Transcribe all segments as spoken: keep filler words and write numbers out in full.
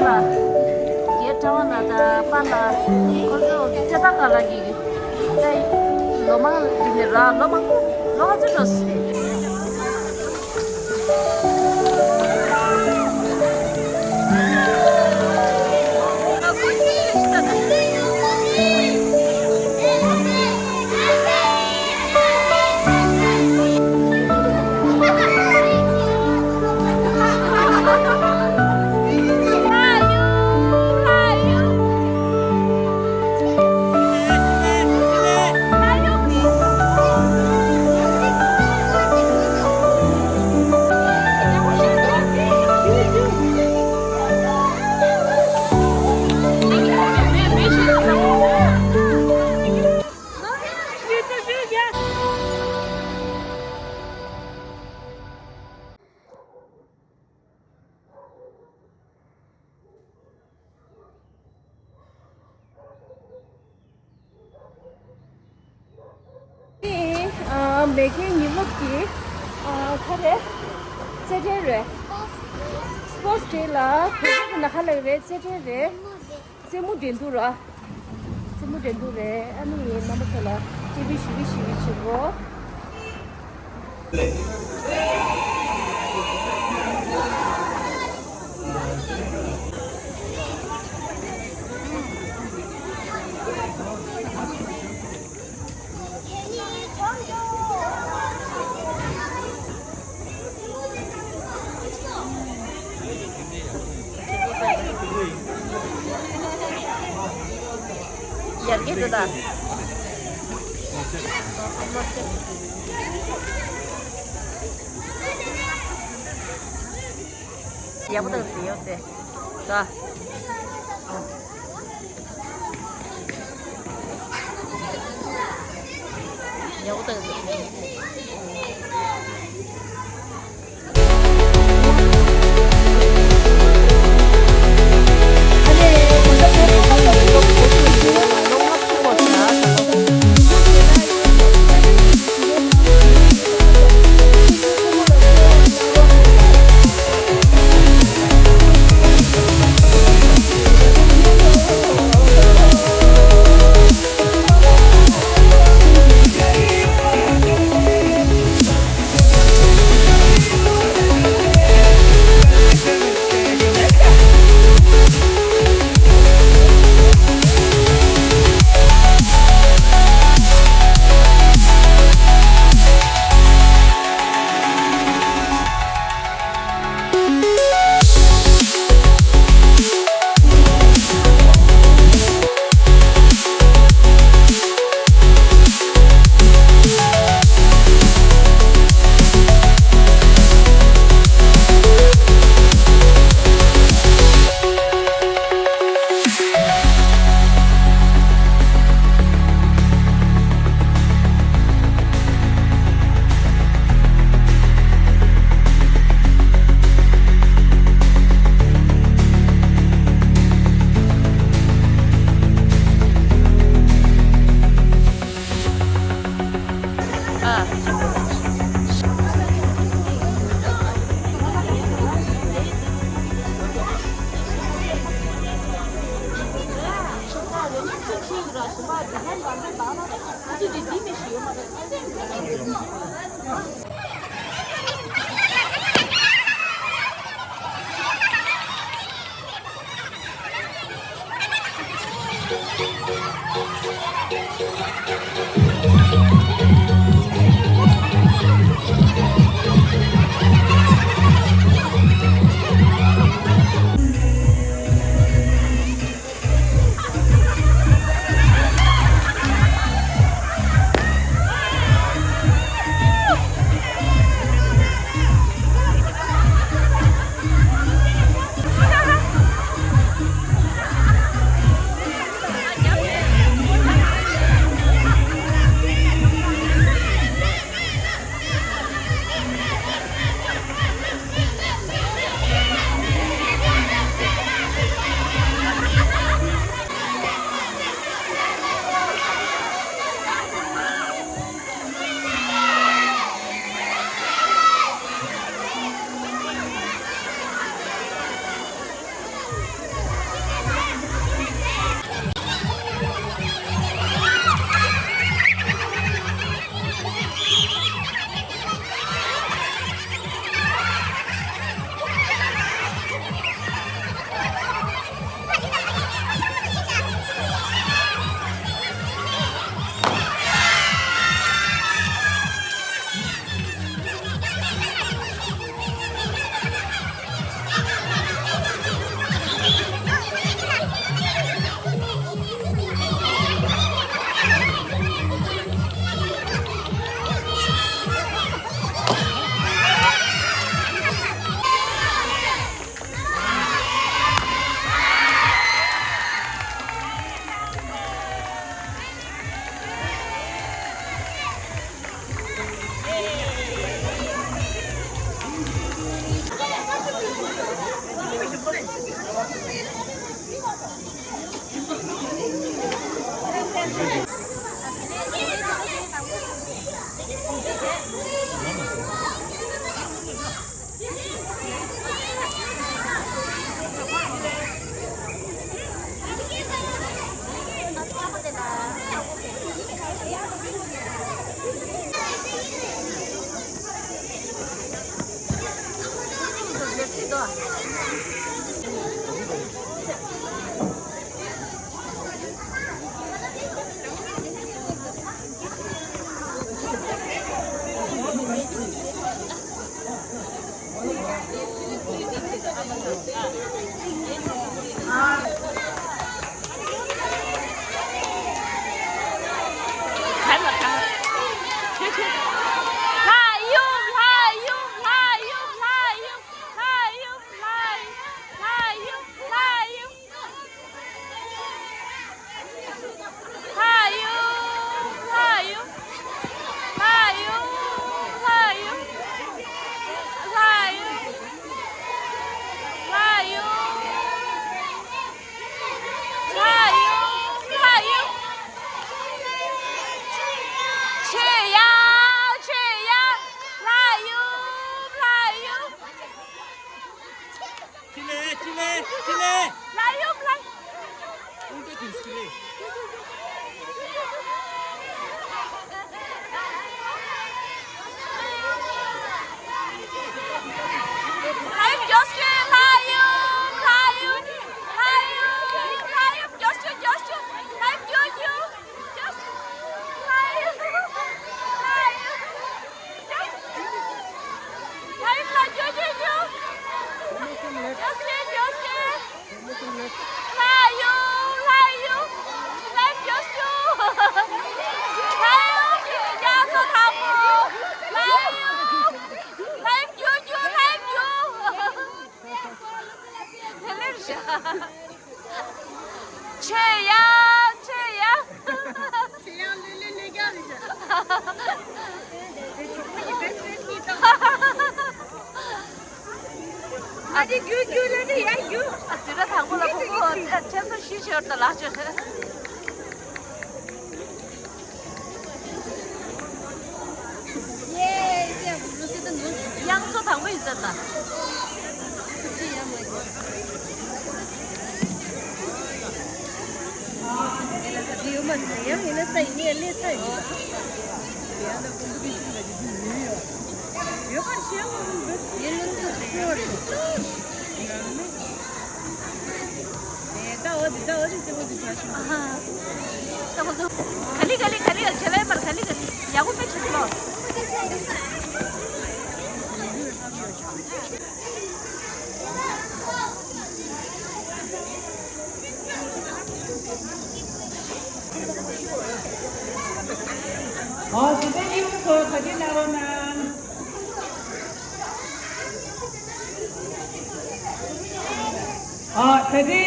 རྒྱལ་གྲྭ་བ་ལ་དང་པཱ་ལགས་ཁོ་ཚོ་ཚེ་ཐར་དཀར་ལགས་ཀྱིས་ད་ལོ་མང་རིང་ནས་ར་ལོ་མང་ལོ་ག་ཚོད་འགྲོ་སྲིད། ཨ། མེག་གྷལ་ཉིན་སློབ་ཀྱི་ཨ། ག་རེ། རྩེད་འགྲན་རེད། སི་པོར་ཊི་ཌེ་ལ་བོད་སྐད་ནང་ག་ལབ་རེད། རྩེད་འགྲན་རེད། རྩེད་མོ་འགྲན་བསྡུར་ར། རྩེད་མོ་འགྲན་བསྡུར་རེད། ཨ་ནི་རྣམ་པ་ཚོ་ལ་སྤྲད་པའི་ཞུ་བའི་ཞུ་བའི་བྱེད་སྒོ། ཡར་རྒྱས་འགྲོ་ད། ཡག་པོ་འདུག་ཟེར་ཡོད་ཟེར། ད། ཡག་པོ་འདུག་ཟེར། ལྷ་ཡུམ་ལྷ། ལྷ་ཡུམ་མགྱོགས་ཤོག་ལྷ་ཡུམ་ལྷ་ཡུམ་ལྷ་ཡུམ་ལྷ་ཡུམ་མགྱོགས་ཤོག་མགྱོགས་ཤོག་ལྷ་ཡུམ་མགྱོགས་མགྱོགས་མགྱོགས་ལྷ་ཡུམ་ལྷ་ཡུམ། ལྷ་ཡུམ་ལ་ཇོ་ཇོ་ཇོ། ཇོ་ཇོ་ཇོ་ཇོ། ལྷ་ཡུམ་ལྷ་ཡུམ། ལྷ་ཡུམ་ཇོ་ཇོ། ལྷ་ཡུམ་ཇོ་ཇོ་ཐང་པོ། ལྷ་ཡུམ། ལྷ་ཡུམ་ཇོ་ཇོ་ལྷ་ཡུམ་ཇོ། དེ་ལེར་བཞག་ཆོས་ཡ། ཆོས་ཡ། ཆོས་ཡ་ལེ་ལེ་ལེ་རྒྱག་རེད་ཤག་དེ་གྲོགས་པོ་ཡི་best friend གཉིས་དང་། ཨ་ཅེ་རྒྱུ་རྒྱུ་ལེ་ལེ་ཡ་རྒྱུ། ཨ་ཙི་ར་དང་པོ་ལ་ཕོ་ཕོ་ཆེན་པོ་ཤི་ཤོར་ད་ལགས་ཆོས། དབྱངས་མཚོ་དང་པོ་ཡིན་ཟེར་ན། ག་ལི་ག་ལི་ག་ལི་ཡ་ཆེ་ལ་ཡ་མར་ག་ལི་ག་ལི་ཡ་གོ་མེ་ཆེ་སོ། ཨོ་དེ་ཚོ་ཡིག་ཚོ་ག་དུས་གནང་རོགས་གནང་། ཨོ་ད་དེ་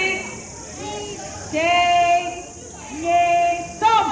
གཅིག་གཉིས་གསུམ།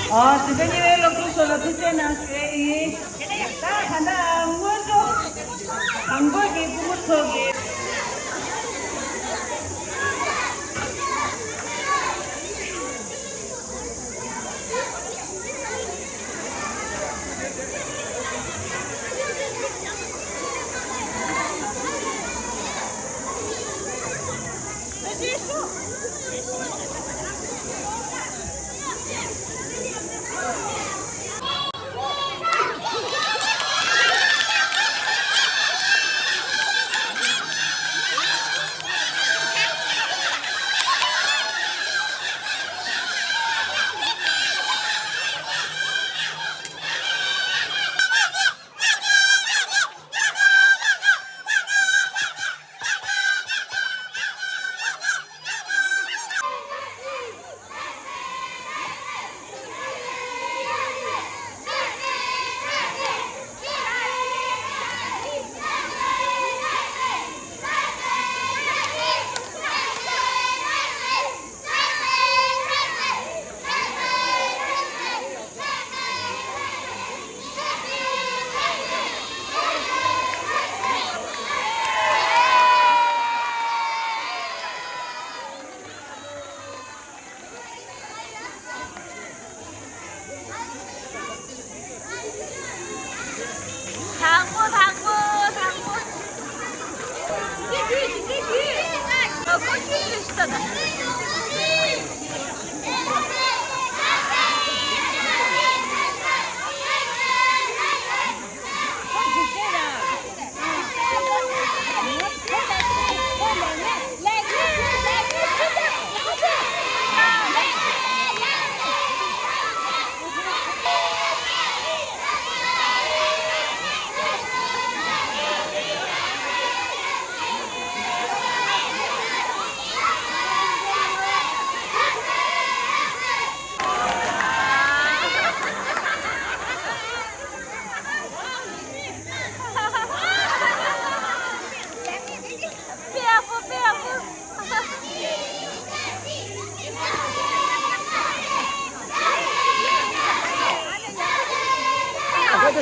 ཨ། དེ་ཚོ་ཉི་མའི་སློབ་ཕྲུག་ཚོ་ལ་ཐུགས་རྗེ་གནང་ཞུ་ཡས་ཡིན། ད་ད་ལྟ་སྔོན་འགྲོ་དང་པོ་གི་སྤུ་གུ་ཚོ་གི།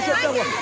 སྔོན་འགྲོའི་དེ་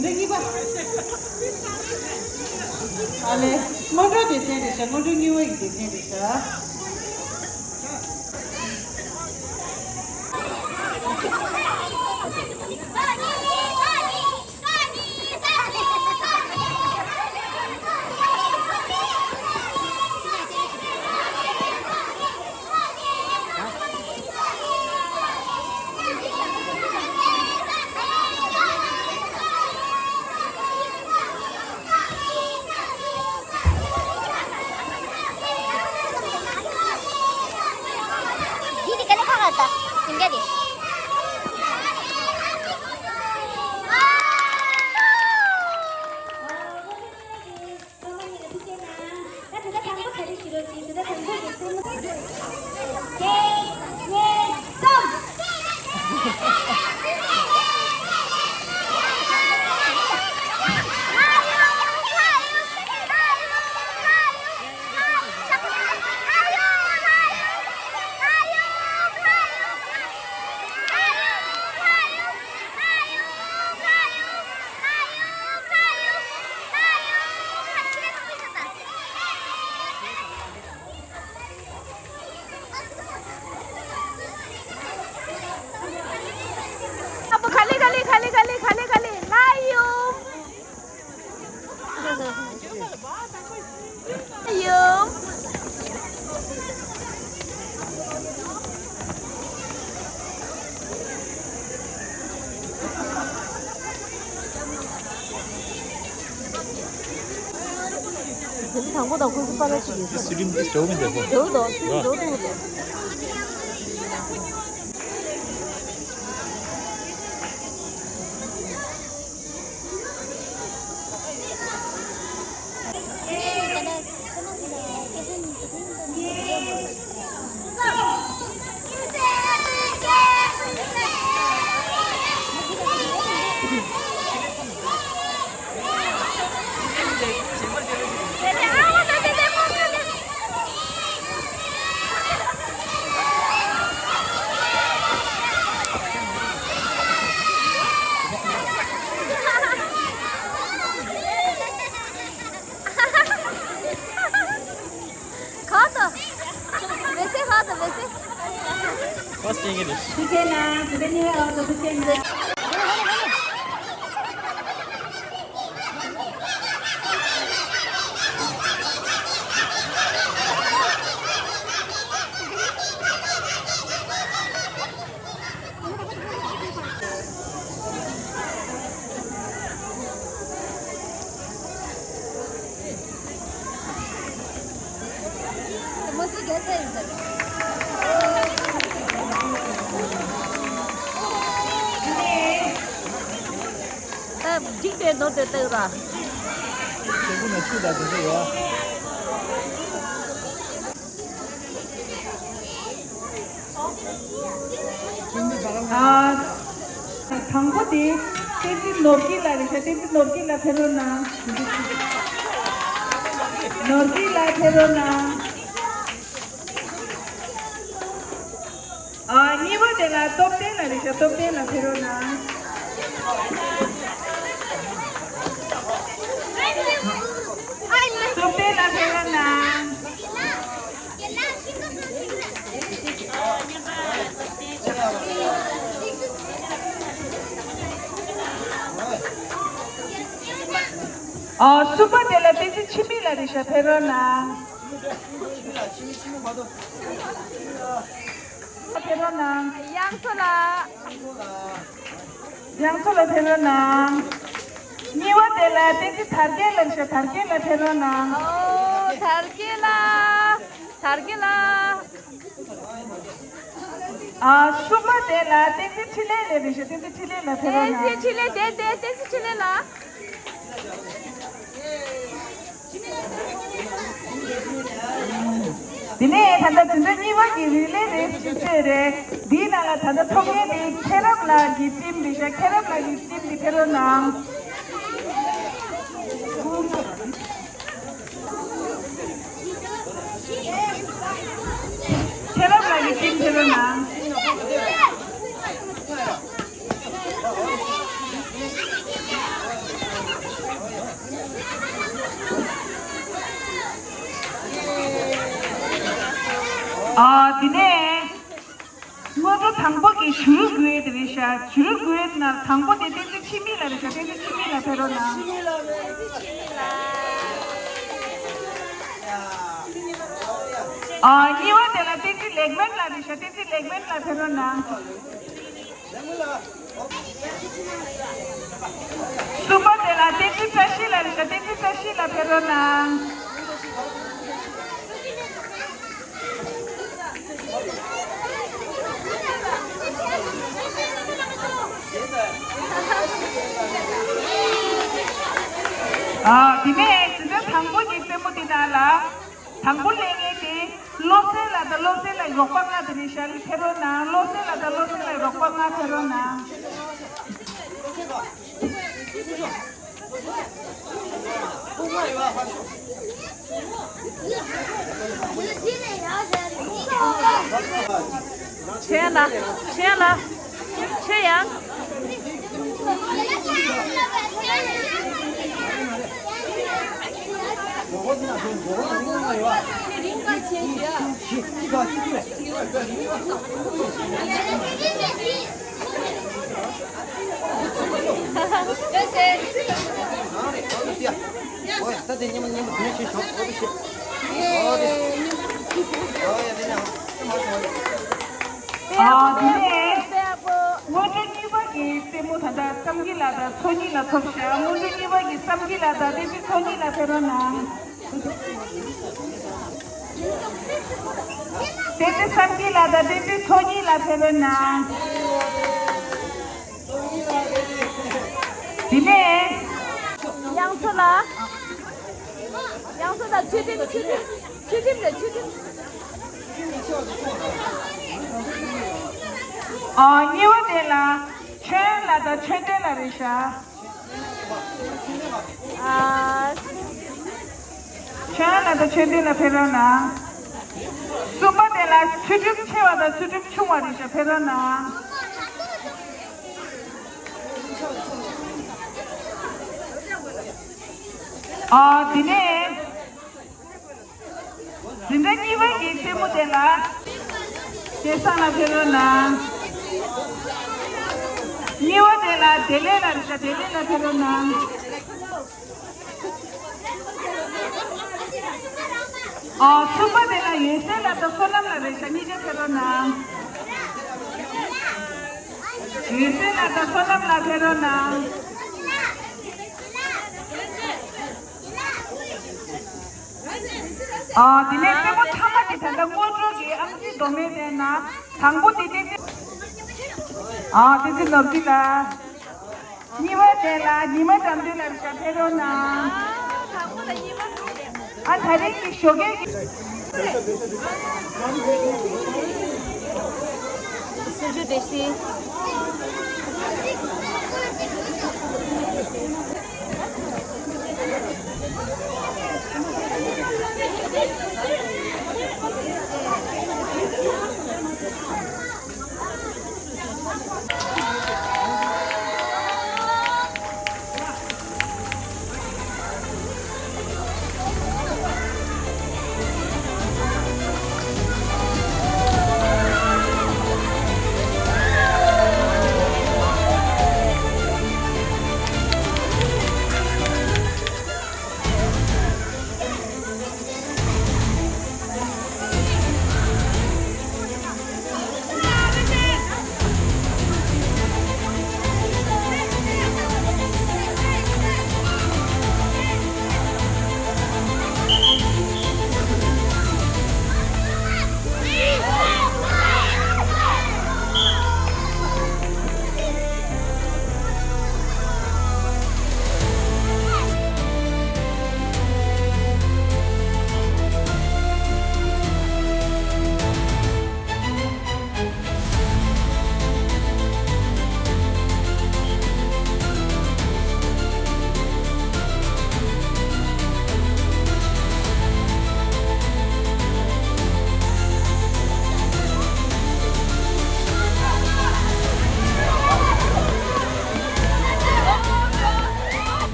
འདྲ་གཉིས་པ། ཨ་ལས། སྔོན་འགྲོའི་སྡེ་ཚན་རེད་ཤག་སྔོན་འགྲོའི་གཉིས་པ་ཡི་སྡེ་ཚན་རེད་ཤག་ཡོ། དེ་ནི་དང་པོ་དང་ཁོ་ཚོ་པ་ར་ཅིག་ཡོད་ས། སུ་རིམ་འདི་འགྲོ་མི་འདུག་གོ། འགྲོ་འདུག་སུ་རིམ་འགྲོ་འདུག་འདུག་ཁ་ཏ། བེ་སེ་ཁ་ཏ་བེ་སེ། ཁ་སྐྱེ་གི་རེད། ད་འགྲིག་པའི་ནོར་དེ་ལྟ་ར། ཆེ་བུ་ན་ཆུ་ད་དེ་ཚོ་ཡོད། ཨ། དང་པོ་དེ་བསྟན་འཛིན་ནོར་སྐྱིད་ལགས་རེད་ཤག་བསྟན་འཛིན་ནོར་སྐྱིད་ལགས་ཕེབས་རོགས་གནང་། ནོར་སྐྱིད་ལགས་ཕེབས་རོགས་གནང་། ཨ། གཉིས་པ་དེ་ལ་སྟོབས་ལྡན་ལགས་རེད་ཤག་སྟོབས་ལྡན་ལགས་ཕེབས་རོགས་གནང་། སྟོབས་ལྡན་ལགས་ཕེབས་རོགས་གནང་། ཨ། གསུམ་པ་དེ་ལ་བསྟན་འཛིན་འཆི་མེད་ལགས་རེད་ཤག་ཕེབས་རོགས་གནང་། ཕེབས་རོགས་གནང་། དབྱངས་མཚོ་ལགས། དབྱངས་མཚོ་ལགས་ཕེབས་རོགས་གནང་། གཉིས་པ་དེ་ལ་བསྟན་འཛིན་དར་རྒྱས་ལགས་རེད་ཤག་དར་རྒྱས་ལགས་ཕེབས་རོགས་གནང་། ཨོ། དར་རྒྱས་ལགས། དར་རྒྱས་ལགས། ཨ། གསུམ་པ་དེ་ལ་བསྟན་འཛིན་འཕྲིན་ལས་ལགས་རེད་ཤག་བསྟན་འཛིན་འཕྲིན་ལས་ལགས་ཕེབས་རོགས་གནང་། བསྟན་འཛིན་འཕྲིན་ལས་དེ་དེ་བསྟན་འཛིན་འཕྲིན་ལས་ལགས། དེ་ནས་ད་ལྟ་འཛིན་གྲྭ་གཉིས་པ་གི་རི་ལེ་རེས་ཅིག་བྱས་རེད། འདིའི་ནང་ལ་ད་ལྟ་ཐོབ་མཁན་དེ་མཁྱེན་རབ་ལགས་ཀྱི་ཊིམ་རེད་ཤག་མཁྱེན་རབ་ལགས་ཀྱི་ཊིམ་དེ་ཕེབས་རོགས་གནང་། མཁྱེན་རབ་ལགས་ཀྱི་ཊིམ་ཕེབས་རོགས་གནང་། ཨ། དེ་ནས་སྔོན་འགྲོ་དང་པོ་གི་ཞུ་རུ་དགོས་དེ་རེད་ཤག་ཞུ་རུ་དགོས་ན་དང་པོ་དེ་བསྟན་འཛིན་འཆི་མེད་ལགས་རེད་ཤག་བསྟན་འཛིན་འཆི་མེད་ལགས་ཕེབས་རོགས་གནང་། ཨ། གཉིས་པ་དེ་ལ་བསྟན་འཛིན་ལེགས་སྨོན་ལགས་རེད་ཤག་བསྟན་འཛིན་ལེགས་སྨོན་ལགས་ཕེབས་རོགས་གནང་། གསུམ་པ་དེ་ལ་བསྟན་འཛིན་བཀྲ་ཤིས་ལགས་རེད་ཤག་བསྟན་འཛིན་བཀྲ་ཤིས་ལགས་ཕེབས་རོགས་གནང་། ཨ། དེ་ནས་འཛིན་གྲྭ་དང་པོ་གི་རྩེད་མོ་དེ་ནང་ལ། དང་པོ་སླེབས་མཁན་དེ་བློ་གསལ་ལགས་དང་བློ་གསལ་ལགས་རོགས་པ་ལྔ་དེ་རེད་ཤག་ཕེབས་རོགས་གནང་། བློ་གསལ་ལགས་དང་བློ་གསལ་ལགས་རོགས་པ་ལྔ་ཕེབས་རོགས་གནང་། ཆེན་ལ། ཆེན་ལ། ཆེ་ཡང་། ཨོ་ཡ། ད་དེ་མཉམ་པོ་མཉམ་པོ་དེ་ནས་ཤེས་ཤོག་ཨོ་དེ་ཤེས། ཨོ་དེ་ཤེས། ཨོ་ཡ་དེ་ནས་ཨོ་དེ་མ་སོང་བ་ལས། ཨ་དེ་ནས། སྔོན་འགྲོ་གཉིས་པ་གི་རྩེད་མོ་ད་ལྟ་བསམ་སྐྱིད་ལགས་དང་མཚོ་སྙིང་ལགས་ཐོབ་ཤག་སྔོན་འགྲོ་གཉིས་པ་གི་བསམ་སྐྱིད་ལགས་དང་བསྟན་འཛིན་མཚོ་སྙིང་ལགས་ཕེབས་རོགས་གནང་། བསྟན་འཛིན་བསམ་སྐྱིད་ལགས་དང་བསྟན་འཛིན་མཚོ་སྙིང་ལགས་ཕེབས་རོགས་གནང་། དེ་ནས། དབྱངས་མཚོ་ལགས། དབྱངས་མཚོ་དང་ཚུལ་ཁྲིམས། ཚུལ་ཁྲིམས། ཚུལ་ཁྲིམས་རེད། ཚུལ་ཁྲིམས། ཨ། གཉིས་པ་དེ་ལ་ཆོས་ལགས་དང་ཆོས་སྟོན་ལགས་རེད་ཤག་ཨ། ཆོས་ལགས་དང་ཆོས་སྟོན་ལགས་ཕེབས་རོགས་གནང་། གསུམ་པ་དེ་ལ་ཚུལ་ཁྲིམས་ཆེ་བ་དང་ཚུལ་ཁྲིམས་ཆུང་བ་རེད་ཤག་ཕེབས་རོགས་གནང་། ཨ། དེ་ནས། འཛིན་གྲྭ་གཉིས་པ་ཡི་རྩེད་མོ་དེ་ལ། སྐལ་བཟང་ལགས་ཕེབས་རོགས་གནང་། གཉིས་པ་དེ་ལ་བདེ་ལེགས་ལགས་རེད་ཤག་བདེ་ལེགས་ལགས་ཕེབས་རོགས་གནང་། ཨ། གསུམ་པ་དེ་ལ་འོད་ཟེར་ལགས་དང་བསོད་ནམས་ལགས་རེད་ཤག་གཉིས་ཆ་ཕེབས་རོགས་གནང་། འོད་ཟེར་ལགས་དང་བསོད་ནམས་ལགས་ཕེབས་རོགས་གནང་། ཨ། དེ་ནས་རྩེད་མོ་མཐའ་མ་དེ་ད་ལྟ་སྔོན་འགྲོ་གི་ཨམ་ཆི་མདོ་སྨད་དེ་ན་དང་པོ་དེ་དེ་དེ། ཨ། དེ་ཚེ་ནོར་བུ་ལགས། གཉིས་པ་དེ་ལ་ཉི་མ་དགྲ་འདུལ་ལགས་ཞབས་ཕེབས་རོགས་གནང་། ཨ། ད་རེས་ཀྱི་ཞོགས་ཀས་ཀྱི། སུ་ཞུ་བདེ་སྐྱིད།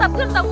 ཁོ་ཚོ་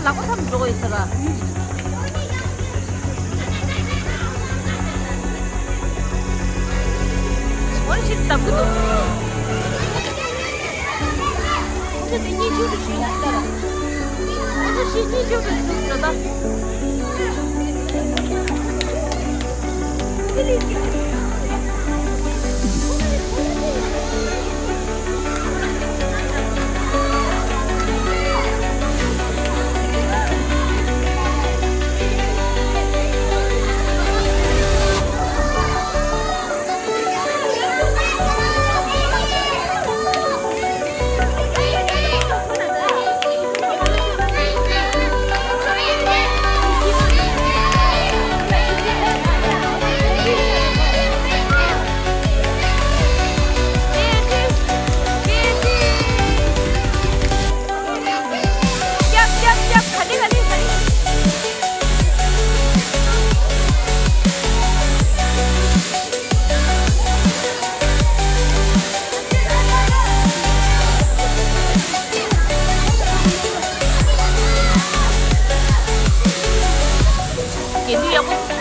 ལག་པ་འཐམ་འགྲོ་ཡོད་ས་ར། ཨོ་ནི་ཤིག་བཏབ་གི་འདུག་ཁོ་ཚོ་དེ་གཉིས་ཆུང་དུ་ཞུས་ན་ལྟར། ཁོ་ཚོ་ཞིག་གཉིས་ཆུང་དུ་ཞུས་འགྲོ་ད། དགེ་འདུན་ཡག་པོ།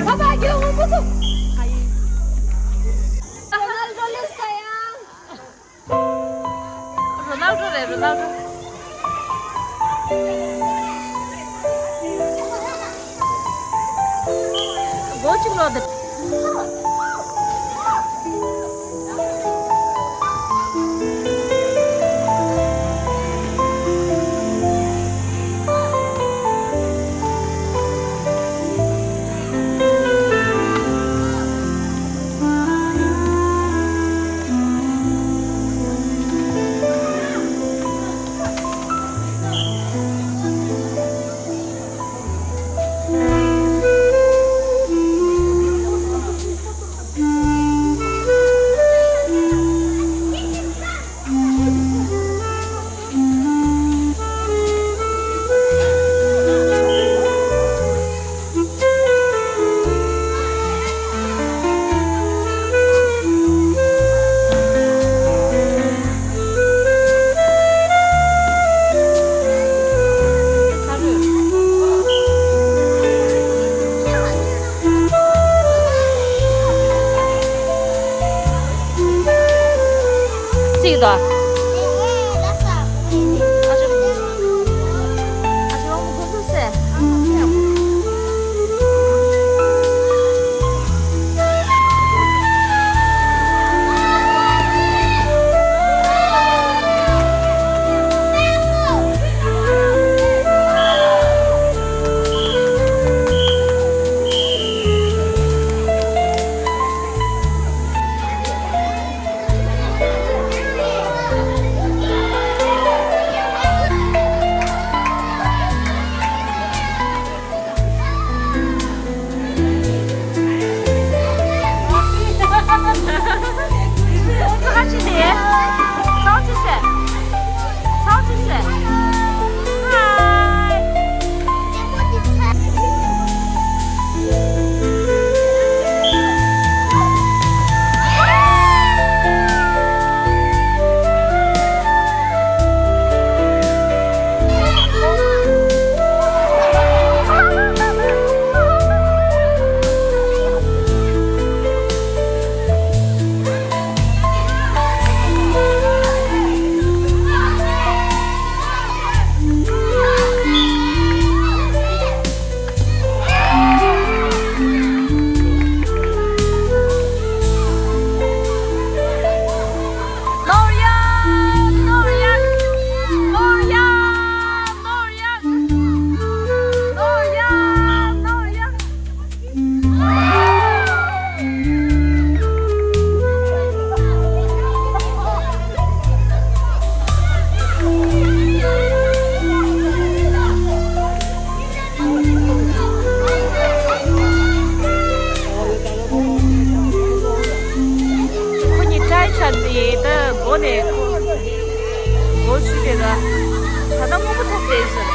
पापा क्यों वो पूछो। रोनाल्डो ले उसका यार। रोनाल्डो रे, रोनाल्डो। ཚིག་དང་། ཁོ་གཉིས་ཏྲའི་ཆ་དེ་ད་མགོ་ནས་མགོ་ཆུ་དེ་ད་ད་ལྟ་སྔོན་པོ་ཐོབ་བསྡད་ཟེར།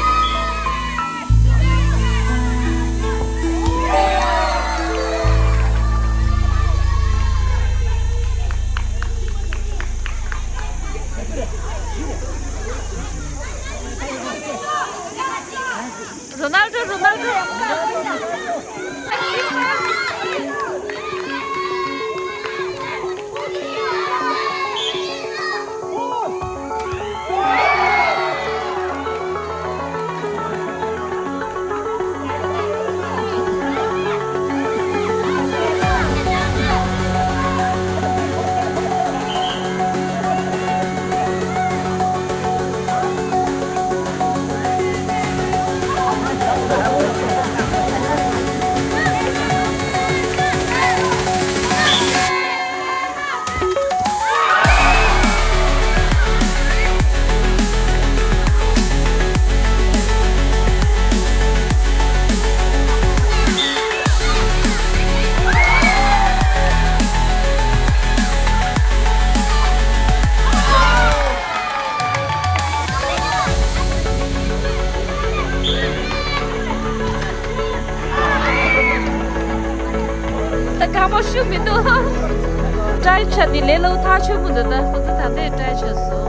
Ronaldo, Ronaldo. ད་དགའ་པོ་ཞུ་མི་འདུག་ཏྲའི་ཆ་འདི་ལས་སླ་པོ་ཐག་ཆོད་པོ་འདུག་ད་ཁོ་ཚོ་ད་ལྟའི་ཏྲའི་ཆ་བཟོ།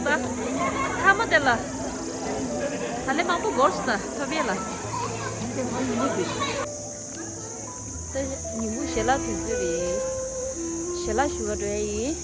ཐ་མ་དེ་ལ། ད་ལན་མང་པོ་འགོར་སོང་ད་ཐོབ་ཡས་ལ། ད་ཉིན་གུང་ཞལ་ལག་དུས་ཚོད་རེད། ཞལ་ལག་ཞུ་བ་འགྲོ་ཡ་ཡིན།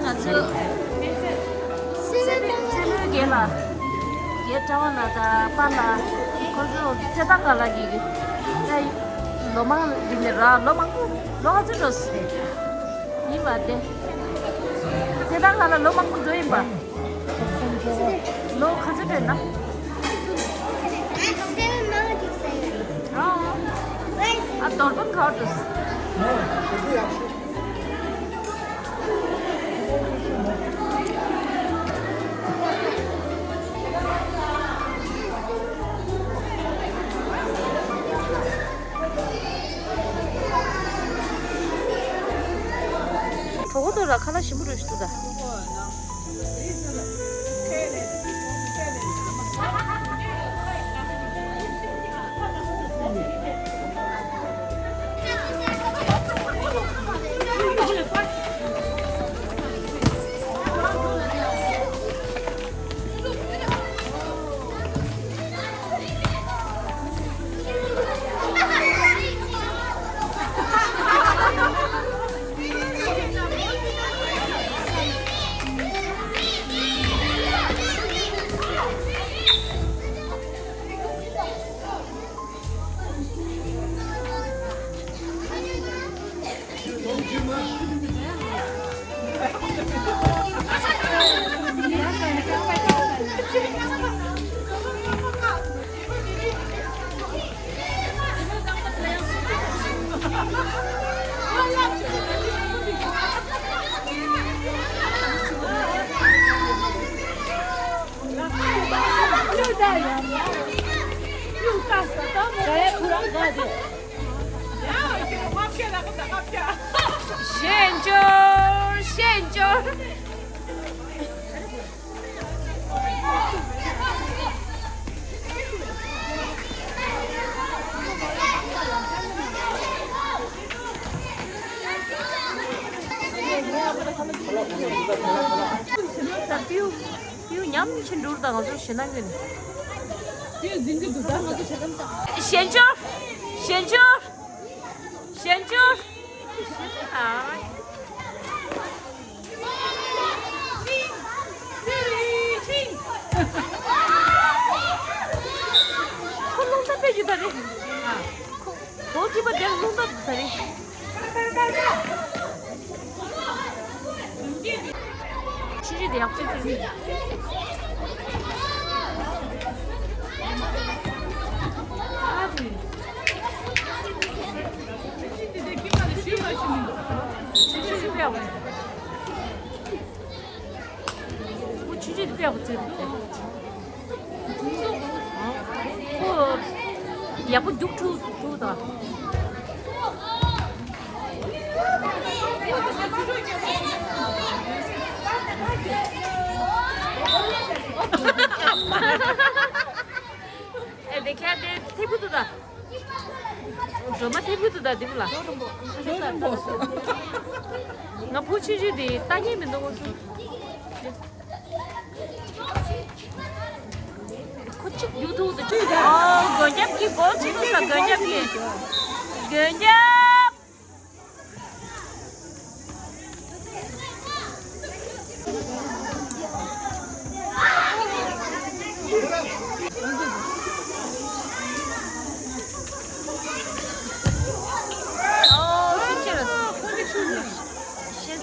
ང་ཚོ་སེ་བའི་ཆེན་མོའི་རྒན་ལགས། རྒན་གྲྭ་པ་ལགས་དང་པཱ་ལགས། ཁོ་ཚོ་ཚེ་ཐར་ཁ་ལགས་ཀྱིས་ད་ལོ་མང་རིང་ནས་ར་ལོ་མང་པོ་ལོ་ག་ཚོད་འགྲོ་སོང་ཡིན་པ་དེ། ཚེ་ཐར་ཁ་ལགས་ལོ་མང་པོ་འགྲོ་ཡིན་པ། ལོ་ག་ཚོད་འགྲོ་ཡིན་ན། ཨ། ཨ་དོར་དོན་ག་བར་འགྲོ་སོང་། གྲོགས་པོ་དང་ར་ཁ་ལག་ཞིམ་པོ་རེད་ཞུ་ད། ཤེས་འབྱོར། ཤེས་འབྱོར། ད་པིའུ། པིའུ་ཉམས་ཆེན་འགྲུར་དང་ང་ཚོ་ཞེད་སྣང་ཡོད་ནི། པིའུ་འཛིན་གྱི་འདུག་ད་ང་ཚོ་ཞེད་སྣང་ཆགས། ཞན་ཅོར། ཞན་ཅོར། ཞན་ཅོར། ཨ། ཁོ་རླུང་རྟ་སྤེལ་རྒྱུ་ད་རེད། ཁོ་གོ་ཁྲི་པ་དེར་རླུང་རྟ་ད་རེད། ཆུ་ཆུ་དེ་ཡག་པོ་ཅིག་ཨ་ཙི། ཆུ་ཆུ་དེ་དཔེ་ཡག་པོ་ཅིག་ཁོ་ཆུ་ཆུ་དེ་དཔེ་ཡག་པོ་ཅིག་ཁོ་ཡག་པོ་རྒྱུགས་ཐུབ་ཐུབ་དང་། ཨེ་དེ་ཁྱེད་དེ་ཐིག་པོ་ཐུབ་དང་། སྒྲོལ་མ་ཐིག་པོ་ཐུབ་དང་དེ་པོ་ལ། ང་བུ་ཆུང་ཆུང་དེ་ལྟ་མཁན་མི་འདུག་ངོ་སུ། ཁོ་གཅིག་རྒྱུགས་ཐུབ་འདུག་གཅིག་ཨོ་མགོན་སྐྱབས་ཀྱི་གོ་གཅིག་འདུག་ས། མགོན་སྐྱབས་ཀྱི། མགོན་སྐྱབས། ཨོ་སུ་ཅིར། ཤེས་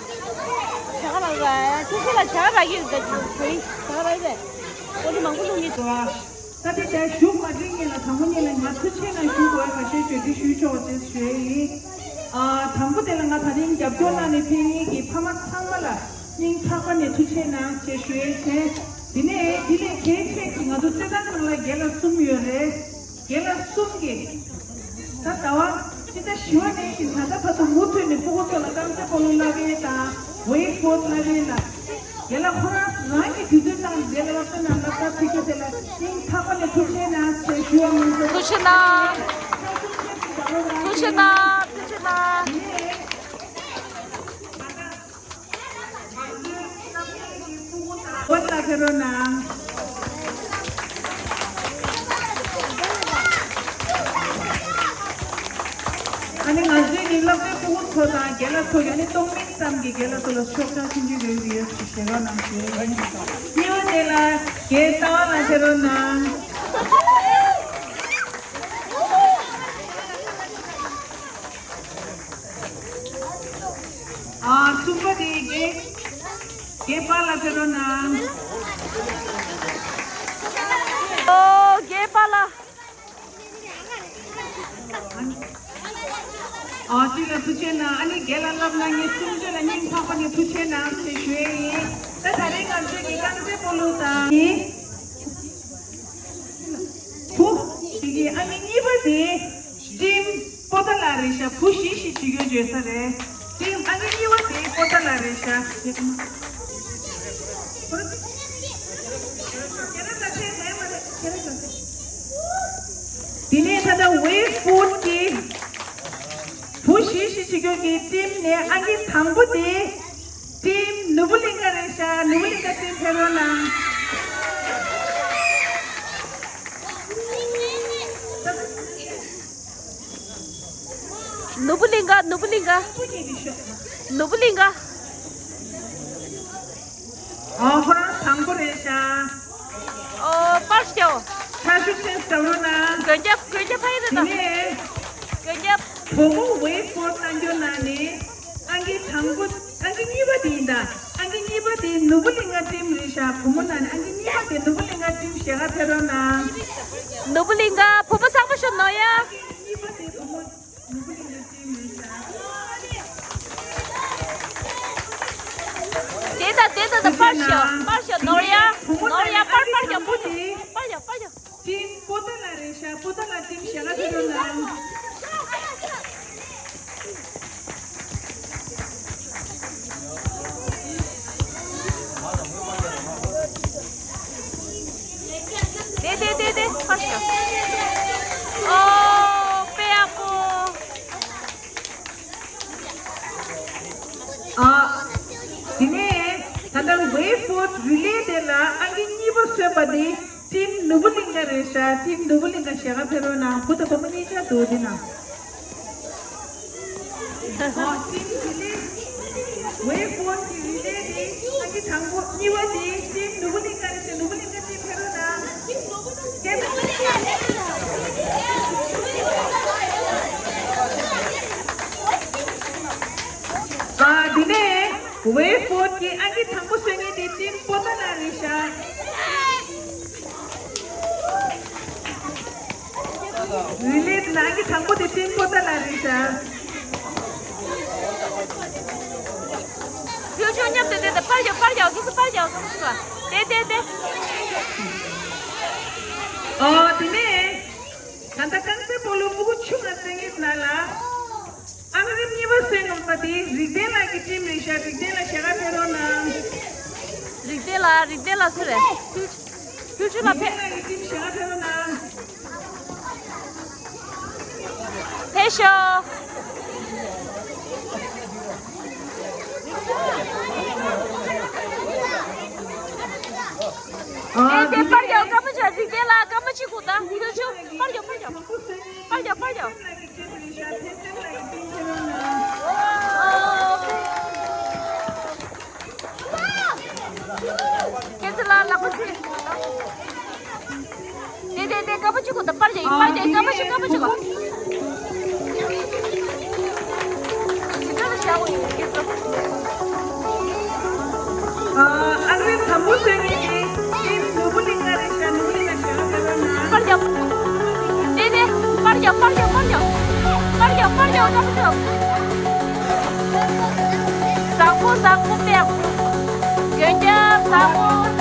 ད་དེ་ལྟར་ཞུགས་མ་འགྲིག་ཉིན་ལ་དང་པོ་ཉིན་ལ་ང་ཐུགས་ཆེ་གནང་ཞུ་དགོས་པ་ཁ་ཤས་བརྗོད་འདྲི་ཞུ་ཆོག་ཅེས་ཞུ་ཡས་ཡིན། ཨ། དང་པོ་དེ་ལ་ང་ད་རིང་རྒྱབ་སྐྱོར་གནང་ནས་ཕེབས་མཁན་གྱི་ཕ་མ་ཚང་མ་ལ་སྙིང་ཐག་པ་ནས་ཐུགས་ཆེ་གནང་ཞེས་ཞུ་ཡས་བྱས། དེ་ནས་དེ་ལས་གལ་ཆེ་ཤོས་ང་ཚོ་རྩེད་ཐང་ནང་ལ་རྒན་ལགས་གསུམ་ཡོད་རེད། རྒན་ལགས་གསུམ་གྱིས་ད་ཟླ་བ་སྤྱི་ཟླ་བཞི་པ་ནས་བཞིན་ད་ལྟ་བར་དུ་མུ་མཐུད་ནས་ཕྲུ་གུ་ཚོ་ལ་རྐང་རྩེད་སྤོ་ལོ་བསླབ་ཡས་དང་ཝེབ་བྷོཌ་བསླབ་ཡས་ལ། རྒན་ལགས་ཁོ་རང་རང་གི་དུས་ཚོད་བཏང་རྒན་ལགས་ལ་བསོད་ནམས་བསླབ་གྲྭ་ཕུལ་རྒྱུ་དེ་ལ་སྙིང་ཐག་པ་ནས་ཐུགས་རྗེ་གནང་ཞེས་ཞུ་བ་མིན་འགྲོ། ཐུགས་རྗེ་གནང་། ཐུགས་རྗེ་གནང་། ཐུགས་རྗེ་གནང་། བོད་ལ་ཕེབས་རོགས་གནང་། ཨ་ནི་ང་ཚོའི་ནི་སློབ་གྲྭའི་ཕྲུ་གུ་ཚོ་དང་རྒན་ལགས་ཚོ་གིས་ཨ་ནི་སྟོང་མིན་ཙམ་གྱི་རྒན་ལགས་ཚོ་ལ་ཤོག་ཆག་ཆུང་ཆུང་ཡོད་ཡོད་ཞིག་བཞེས་རོགས་གནང་ཞུ་ཡས་ཡིན། གཉིས་པ་དེ་ལ་རྒན་ལྟ་བ་ལགས་ཕེབས་རོགས་གནང་། ཨ། གསུམ་པ་དེ་རྒན། རྒན་པཱ་ལགས་ཕེབས་རོགས་གནང་། ཨོ། རྒན་པཱ་ལགས། ཨ། སྤྱི་ལ་ཐུགས་རྗེ་གནང་། ཨ་ནི་རྒན་ལགས་བསླབ་གནང་མཁན་གསུམ་བཅུ་ལ་སྙིང་ཐག་པ་ནས་ཐུགས་རྗེ་གནང་ཞེས་ཞུ་ཡས་ཡིན། ད་ད་རེས་ང་ཚོའི་གི་རྐང་རྩེད་སྤོ་ལོ་དང་། བུ། དེ་གི་ཨ་ནི་གཉིས་པ་དེ། ཊིམ་པོ་ཏ་ལ་རེད་ཤག་བུ་བཞི་བཞི་བྱེད་རྒྱུ་བརྗོད་ས་རེད། ཊིམ་ཨ་ནི་གཉིས་པ་དེ་པོ་ཏ་ལ་རེད་ཤག་དེ་ནས་ད་ལྟ་ཝེབ་བྷོཌ་གི་བུ་བཞི་བཞི་བྱེད་རྒྱུ་གི་ཊིམ་ནས་ཨང་ཀི་དང་པོ་དེ་ཊིམ་ནོར་བུ་གླིང་ག་རེད་ཤག་ནོར་བུ་གླིང་ག་ཊིམ་ཕེབས་རོགས་གནང་། ནོར་བུ་གླིང་ག་ནོར་བུ་གླིང་ག་ནོར་བུ་གླིང་ག་ཨ། ཁོ་རང་དང་པོ་རེད་ཤག་ཨོ། པར་ཤོ། ཁ་ཤུགས་ཆེན་བརྒྱབ་རོགས་གནང་། མགོན་སྐྱབས། མགོན་སྐྱབས་ཕ་ཡི་རེད་ད། དེ་ནས་མགོན་སྐྱབས། བུ་མོ་ཝེབ་བྷོཌ་གནང་རྒྱུ་ནང་ནས་ཨང་ཀི་དང་པོ། ཨང་ཀི་གཉིས་པ་དེ་ཡིན་ད། ཨང་ཀི་གཉིས་པ་དེ་ནོར་བུ་གླིང་ག་ཊིམ་རེད་ཤག་བུ་མོ་ནང་ནས་ཨང་ཀི་གཉིས་པ་དེ་ནོར་བུ་གླིང་ག་ཊིམ་ཞལ་ཁ་ཕེབས་རོགས་གནང་། ནོར་བུ་གླིང་ག་བུ་མོ་ཚང་མ་ཤོག་ནོར་ཡ། ཨང་ཀི་གཉིས་པ་དེ་བུ་མོ་ནོར་བུ་གླིང་ག་ཊིམ་རེད་ཤག་དེ་ད་དེ་ད་ད་པར་ཤོ། པར་ཤོ་ནོར་ཡ། ནོར་ཡ། པར་པར་ཤོ། པར་ཤོ། པར་ཤོ། པར་ཤོ། ཊིམ་པོ་ཏ་ལ་རེད་ཤག་པོ་ཏ་ལ་ཊིམ་ཞལ་ཁ་ཕེབས་རོགས་གནང་། དེ་དེ་དེ་དེ་ཕར་ཤོག་ཨོ། དཔེ་ཡ། ཝེ་ཕོར་རི་ལེ་དེ་ལ་ཨང་ཀི་གཉིས་པ་སོན་པ་དེ་ཊིམ་ནོར་བུ་གླིང་ག་རེད་ཤག་ཊིམ་ནོར་བུ་གླིང་ག་ཞལ་ཁ་ཕེབས་རོགས་གནང་། བུ་དང་བུ་མོ་གཉིས་ཆ་འདུག་འདི་ན། ཝེ་ཕོར་གྱི་རི་ལེ་དེ་ཨང་ཀི་དང་པོ་གཉིས་པ་དེ་ཊིམ་ནོར་བུ་གླིང་ག་རེད་ཤག་ནོར་བུ་གླིང་ག་ཊིམ་ཕེབས་རོགས་གནང་། ཨ། དེ་ནས་ཝེ་ཕོར་གྱི་ཨང་ཀི་དང་པོ་སོན་མཁན་དེ་ཊིམ་པོ་ཏཱ་ལགས་རེད་ཤག་རི་ལེ་ནང་གི་དང་པོ་དེ་ཊིམ་པོ་ཏཱ་ལགས་རེད་ཤག་ཁྱོད་ཚོ་མཉམ་དུ་བསྡད་དེ་ཕར་རྒྱག་ཕར་རྒྱག་ཁྱོད་ཚོ་ཕར་རྒྱག་ཁྱོད་ཚོ་བསྡད་དེ་བསྡད། ཨོ། དེ་ནས་ད་ལྟ་རྐང་རྩེད་སྤོ་ལོ་སྤུ་གུ་ཆུང་བ་རྩེད་མཁན་ནང་ལ་ཨང་རིམ་གཉིས་པ་སོན་ཡོང་ས་དེ་རིག་ལྡན་ལགས་ཀྱི་ཊིམ་རེད་ཤག་རིག་ལྡན་ལགས་ཞལ་ཁ་ཕྱེ་རོགས་གནང་། རིག་ལྡན་ལགས། རིག་ལྡན་ལགས་སུ་རེད། ཕུལ་ཕུལ་ཆུ་ལ་ཕེབས། ཕེབས་ཤོག་དེ་དེ་པར་རྒྱག་སྐར་མ་ཅིག་རིག་ལྡན་ལགས། སྐར་མ་གཅིག་གོ་ད། ཕུལ་ཆུ་པར་རྒྱག་པར་རྒྱག་པར་རྒྱག་པར་རྒྱག་ཁྱེད་ཚོ་ལ་ལག་པ་ཕྱིས། དེ་དེ་དེ་སྐར་མ་གཅིག་གོ་ད། པར་རྒྱག་པར་རྒྱག་སྐར་མ་གཅིག་སྐར་མ་གཅིག་གོ། ཨ་རིག་དང་པོ་སོན་མཁན་དེ་ནོར་བུ་གླིང་ག་རེད་ཤག་ནོར་བུ་གླིང་ག་ཞལ་ཁ་ཕྱེ་རོགས་གནང་། པར་རྒྱག་དེ་དེ་པར་རྒྱག་པར་རྒྱག་པར་རྒྱག་པར་རྒྱག་པར་རྒྱག་སྐར་མ་གཅིག་བཟང་པོ་བཟང་པོ་ཕེབས། རྒྱན་ཆ་བཟང་པོ།